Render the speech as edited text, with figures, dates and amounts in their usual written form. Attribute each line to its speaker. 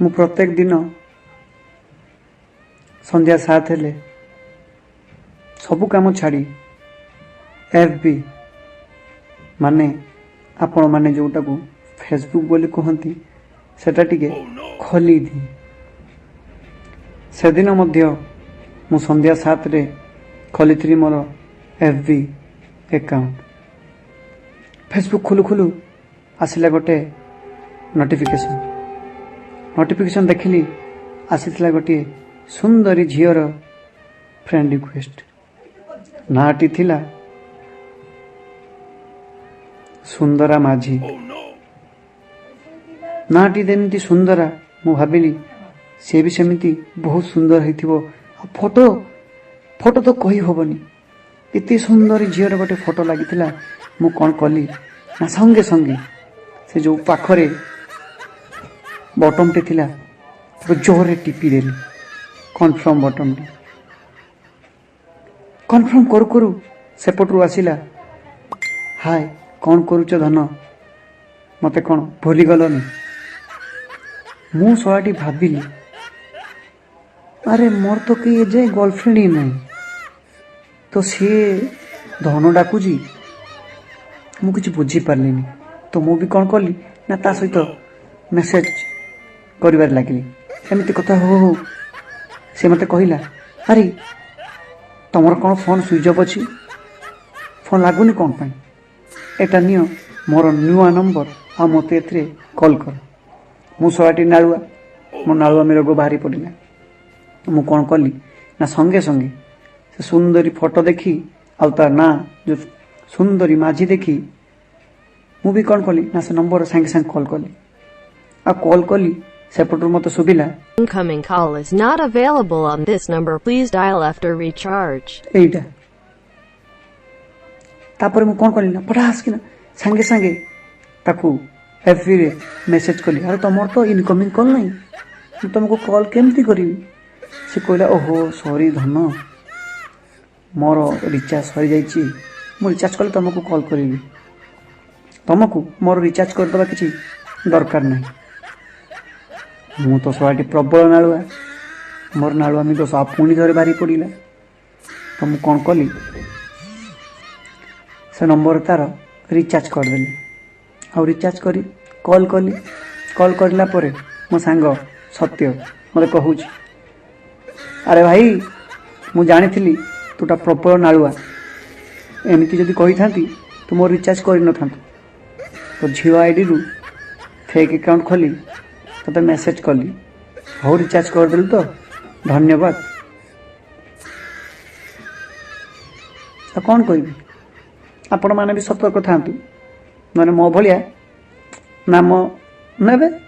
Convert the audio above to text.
Speaker 1: ମୁଁ ପ୍ରତ୍ୟେକ ଦିନ ସନ୍ଧ୍ୟା 7 ହେଲେ ସବୁ କାମ ଛାଡ଼ି FB, ମାନେ ଆପଣମାନେ ଯେଉଁଟାକୁ ଫେସବୁକ୍ ବୋଲି କୁହନ୍ତି, ସେଟା ଟିକେ ଖୋଲିଦିଏ। ସେଦିନ ମଧ୍ୟ ମୁଁ ସନ୍ଧ୍ୟା 7ରେ ଖୋଲିଥିଲି ମୋର FB account. Facebook ଖୋଲୁ ଖୋଲୁ ଆସିଲା ଗୋଟେ ନୋଟିଫିକେସନ୍। ନୋଟିଫିକେସନ୍ ଦେଖିଲି, ଆସିଥିଲା ଗୋଟିଏ ସୁନ୍ଦରୀ ଝିଅର ଫ୍ରେଣ୍ଡ ରିକ୍ୱେଷ୍ଟ। ନାଁଟି ଥିଲା ସୁନ୍ଦରା ମାଝୀ। ନାଁଟି ଯେମିତି ସୁନ୍ଦରା, ମୁଁ ଭାବିଲି ସିଏ ବି ସେମିତି ବହୁତ ସୁନ୍ଦର ହେଇଥିବ। ଆଉ ଫଟୋ, ଫଟୋ ତ କହି ହେବନି, ଏତେ ସୁନ୍ଦରୀ ଝିଅର ଗୋଟେ ଫଟୋ ଲାଗିଥିଲା। ମୁଁ କ'ଣ କଲି ନା, ସଙ୍ଗେ ସଙ୍ଗେ ସେ ଯେଉଁ ପାଖରେ ବଟନ୍ଟି ଥିଲା, ତାକୁ ଜୋରରେ ଟିପିଦେଲି, କନଫର୍ମ ବଟନ୍ଟି। କନଫର୍ମ କରୁ କରୁ ସେପଟରୁ ଆସିଲା, "ହାଏ, କ'ଣ କରୁଛ ଧନ? ମୋତେ କ'ଣ ଭୁଲିଗଲନି?" ମୁଁ ଶଳାଟି ଭାବିଲି, ଆରେ ମୋର ତ କେହି ଏଯାଏ ଗର୍ଲଫ୍ରେଣ୍ଡ ହିଁ ନାହିଁ, ତ ସିଏ ଧନ ଡାକୁଛି। ମୁଁ କିଛି ବୁଝିପାରିଲିନି। ତ ମୁଁ ବି କ'ଣ କଲି ନା, ତା ସହିତ ମେସେଜ କରିବାରେ ଲାଗିଲି। ଏମିତି କଥା ହଉ ହଉ ସେ ମୋତେ କହିଲା, "ଆରେ ତମର କ'ଣ ଫୋନ୍ ସୁଇଚ୍ ଅଫ୍ ଅଛି? ଫୋନ୍ ଲାଗୁନି କ'ଣ ପାଇଁ? ଏଟା ନିଅ ମୋର ନୂଆ ନମ୍ବର, ଆଉ ମୋତେ ଏଥିରେ କଲ୍ କର।" ମୁଁ ଶଳାଟି ନାଳୁଆ, ମୋ ନାଳୁଆମି ରୋଗ ବାହାରି ପଡ଼ିଲା। ମୁଁ କ'ଣ କଲି ନା, ସଙ୍ଗେ ସଙ୍ଗେ ସେ ସୁନ୍ଦରୀ ଫଟୋ ଦେଖି ଆଉ ତା ନାଁ ଯେଉଁ ସୁନ୍ଦରୀ ମାଝି ଦେଖି ମୁଁ ବି କ'ଣ କଲି ନା, ସେ ନମ୍ବର ସାଙ୍ଗେ ସାଙ୍ଗେ କଲ୍ କଲି। ଆଉ କଲ୍ କଲି, ସେପଟରୁ ମୋତେ ଶୁଭିଲା,
Speaker 2: Incoming call is not available on this number. Please dial after recharge.
Speaker 1: ଏଇଟା। ତାପରେ ମୁଁ କ'ଣ କଲି ନା, ପଟାସ୍ କିନା ସାଙ୍ଗେ ସାଙ୍ଗେ ତାକୁ ଏଫ୍ବିରେ ମେସେଜ କଲି, "ଆରେ ତମର ତ ଇନକମିଂ କଲ୍ ନାହିଁ, ମୁଁ ତମକୁ କଲ୍ କେମିତି କରିବି?" ସେ କହିଲା, "ଓହୋ, ସରି ଧନ, ମୋର ରିଚାର୍ଜ ସରିଯାଇଛି। ମୁଁ ରିଚାର୍ଜ କଲେ ତମକୁ କଲ୍ କରିବି। ତମକୁ ମୋର ରିଚାର୍ଜ କରିଦେବା କିଛି ଦରକାର ନାହିଁ।" ମୁଁ ତ ଶଳାଟି ପ୍ରବଳ ନାଳୁଆ, ମୋର ନାଳୁଆମି ଦୋଷ ଆଉ ପୁଣି ଥରେ ବାହାରି ପଡ଼ିଲା। ତ ମୁଁ କ'ଣ କଲି, ସେ ନମ୍ବର ତାର ରିଚାର୍ଜ କରିଦେଲି ଆଉ ରିଚାର୍ଜ କରି କଲ୍ କଲି। କଲ୍ କରିଲା ପରେ ମୋ ସାଙ୍ଗ ସତ୍ୟ ମୋତେ କହୁଛି, "ଆରେ ଭାଇ, ମୁଁ ଜାଣିଥିଲି ତୁଟା ପ୍ରବଳ ନାଳୁଆ। ଏମିତି ଯଦି କହିଥାନ୍ତି, ତୁ ମୋର ରିଚାର୍ଜ କରିନଥାନ୍ତୁ। ତୋ ଝିଅ ଆଇଡ଼ିରୁ ଫେକ୍ ଆକାଉଣ୍ଟ ଖୋଲି ତୋତେ ମେସେଜ କଲି। ହଉ, ରିଚାର୍ଜ କରିଦେଲୁ ତ, ଧନ୍ୟବାଦ।" ଆଉ କ'ଣ କହିବି? ଆପଣମାନେ ବି ସତର୍କ ଥାନ୍ତୁ, ନହେଲେ ମୋ ଭଳିଆ ନାମ ନେବେ।